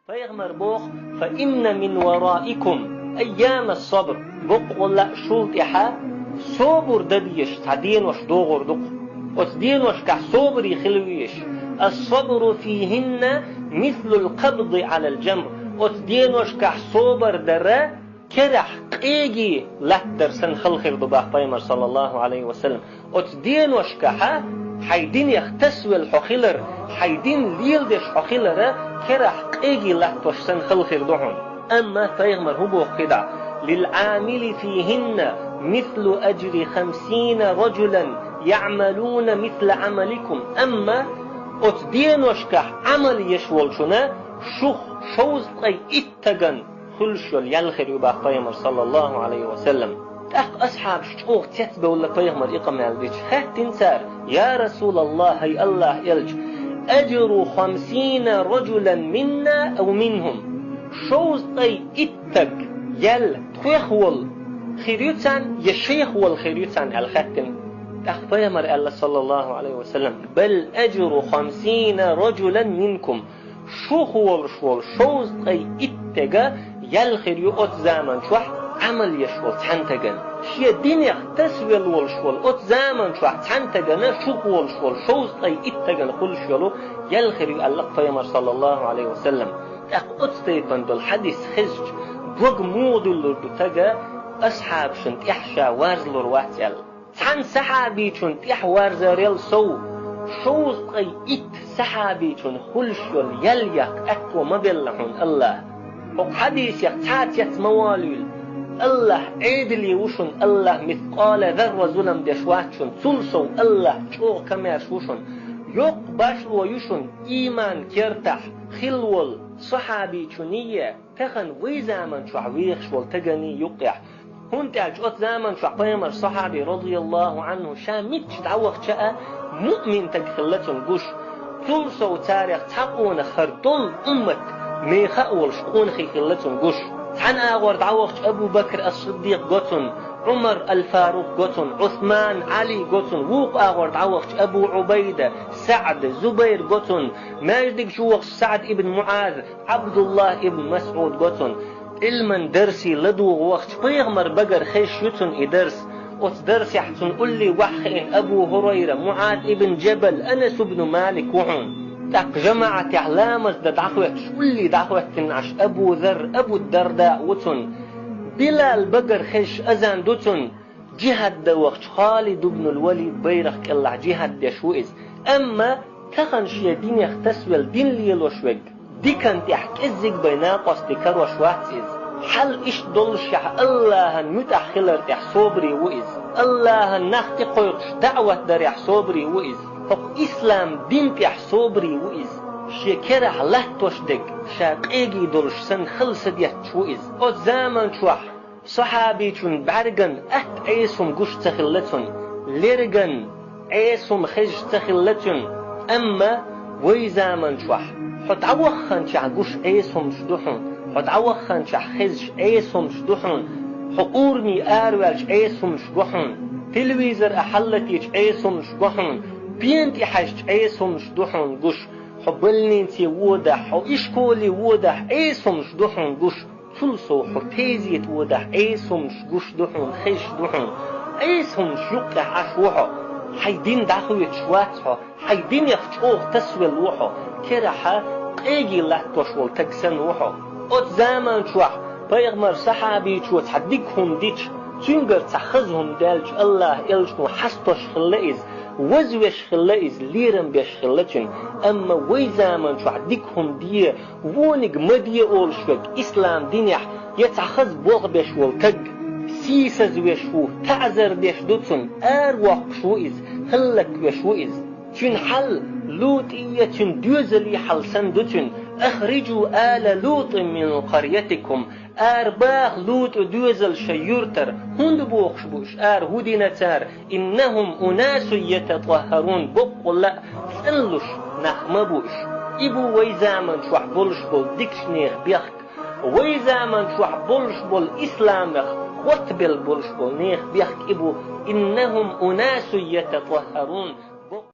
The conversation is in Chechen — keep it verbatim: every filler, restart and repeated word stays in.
Пайхамар боху: «Фа инна мин вараикум айяма сабр». Боккъалла а шул тӀаьхьа собар дан дезаш цхьа денош догӀур ду-кх. Оцу деношкахь собаре хила везаш. «Ас-сабру фихинна мислул кабди алал джамр». Оцу деношкахь собар дар керахь къеге латтадар санна хала хир ду, боху Пайхамар, саллаллаху алейхи ва саллям. Оцу деношкахьа хьайн динех тасавелла хьо хилар, хьайн дин леладеш хьо хилара керахь къеге латтош санна хала хир ду хьуна. Амма Пайхамар хӀун боху кхидӀа: «Лил-Ӏамили фихинна мислу аджри хамсина раджулан яӀмалуна мисла Ӏамаликум». Амма оцу деношкахь Ӏамал еш волчунна шух шовзткъе итт стагана хуьлуш йолу ял хир ю, боху Пайхамар, саллаллаху алейхи ва саллям. ТӀаккха асхьабаш чӀогӀа цецбевлла Пайхамар и къамел дича, хаьттина цара: «Я Расулаллах, хӀай Аллах элча, аджру хамсина раджулан минна ав минхум?» Шовзткъе итт стаг ял тхох волу хир ю царна я шех волу хир ю царна аьлла хаьттина. ТӀаккха Пайхамар аьлла, саллаллаху алейхи ва саллям: «Бал аджру хамсина раджулан минкум». Шух волуш волу шовзткъе итт стага ял хир ю оцу заман чохь Ӏамал еш волу цхьана стагана. Шен динех тасавелла волуш волу оцу заман чохь цхьана стагана шух волуш волу шовзткъе итт стагана хуьлуш йолу ял хир ю аьлла Пайхамар, саллаллаху алейхи ва саллям. ТӀаккха оцу тайпана долу хьадис хезча, дог муха дуьллур ду стага асхьабашна тӀехь ша варзалур вац аьлла. Цхьана сахьабичун тӀехь варзарел сов, шовзткъе итт сахьабичун хуьлуш йолу ял яккха аьтто ма белла хьуна Аллах. ХӀокху хьадисех цхьа а цец ма волийла. Аллах Ӏедале ву шуна, Аллах мискъала зарра зулам деш вац шуна, цул сов Аллах чӀогӀа комаьрша ву шуна. Йоккха башло ю шуна ийман кертахь хилла волу сахьабичуний, тахана вай заман чохь вехаш волу стагана юккъехь. ХӀунда аьлча оцу заман чохь Пайхамар сахьаби, радияллаху анху, ша мичча дӀавахча а, муъмин стаг хилла цунна гуш. Цул сов царех цхьа къонах хӀара долу уммат меха а волуш къонахий хилла цунна гуш. Цхьана агӀор дӀавахча Абу Бакр ас-Сиддикъ го цунна, Ӏумар ал-Фарукъ го цунна, Ӏусман, Ӏали го цунна, вукху агӀор дӀавахча Абу Ӏубайда, СаӀд, Зубайр го цунна, маьждиг чу вахча СаӀд ибн МуӀаз, Ӏабдуллах ибн МасӀуд го цунна. Ӏилман дарсий ладугӀу вахча Пайхамар багара хезаш ю цунна и дарс. Оцу дарсехь цунна уллий ваьхьа хиъна Абу ХӀурайра, МуӀаз ибн Джабал, Анас ибн Малик ву хьуна. ТӀаккха жамаӀатехь ламаз дан дӀахӀоьттуш, уллий дӀахӀоьттина Ӏаш Абу Зарр, Абу Дарда а ву цунна. Билал багара хезаш азан ду цунна. Джихад дан вахча Халид ибн ал-Валид байракх кӀелахь джихад деш ву иза. Амма тахана шен динех тасавелла дин лелош верг, дикан тӀехь кӀеззиг бен накъостий карош вац иза. Хьал иштта доллушехь, Аллахьан муьтӀахь хилар тӀехь собаре ву иза. Аллахьан нах тӀекхойкхуш даӀват дарехь собаре ву иза. ХӀокху ислам дин тӀехь собаре ву иза. Шен керахь латтош дерг ша къегий долуш санна хала са детташ ву иза. Оцу заман чохь сахьабичун бӀаьрган атта Ӏеса хӀума гуш ца хилла цунна, лерган Ӏеса хӀума хезаш ца хилла цунна. Амма вай заман чохь хьо дӀавахханчохь гуш Ӏеса хӀумаш ду хьуна, хьо дӀавахханчохь хезаш Ӏеса хӀумаш ду хьуна, хьо урамехь араваьлча Ӏеса хӀумаш го хьуна, телевизор а хьаллатийча Ӏеса хӀумаш го хьуна, пена тӀе хьаьжча Ӏеса хӀумаш ду хьуна гуш, хьо больнице водахь, хьо ишколе водахь Ӏеса хӀумаш ду хьуна гуш. Цул сов хьо пенсийта водахь, Ӏеса хӀуманаш гуш ду хьуна, хезаш ду хьуна. Ӏеса хӀуманаш юккъехь Ӏаш ву хьо. Хьайн дин дӀахоьцуш вац хьо. Хьайн динех чӀогӀа тасавелла ву хьо. Керахь къегий латтош волу таг санна ву хьо. Оцу заман чохь пайхамар сахьабичо цхьа дика хӀума дича, цуьнгара цхьа хаза хӀума даьлча, АллахӀ элчано хьастош хилла иза, вазвеш хилла иза, лерам беш хилла цуьнан. Амма вай заман чохь дика хӀума де, вониг ма де олуш верг ислам динехь я цхьа хаза болх беш волу таг, сийсазвеш ву, таӀзар деш ду цунна, аравоккхуш ву иза, хӀаллаквеш ву иза. Цуьнан хьал ЛутӀий я цуьнан доьзалийн хьал санна ду цуьнан: «Ахриджу ала ЛутӀин мин къаръятикум». Арабаха ЛутӀан доьзал шайн юьртара. ХӀунда бохуш бу уьш ара, хӀун дина цара? «ИннахӀум унасун ятатӀаххарун», боккъалла а цӀанлуш нах ма бу уьш. И бу вай заман чохь болуш болу дикачу нехан бехк. Вай заман чохь болуш болу исламех хоттабелла болуш болу нехан бехк и бу: «ИннахӀум унасун ятатӀаххарун».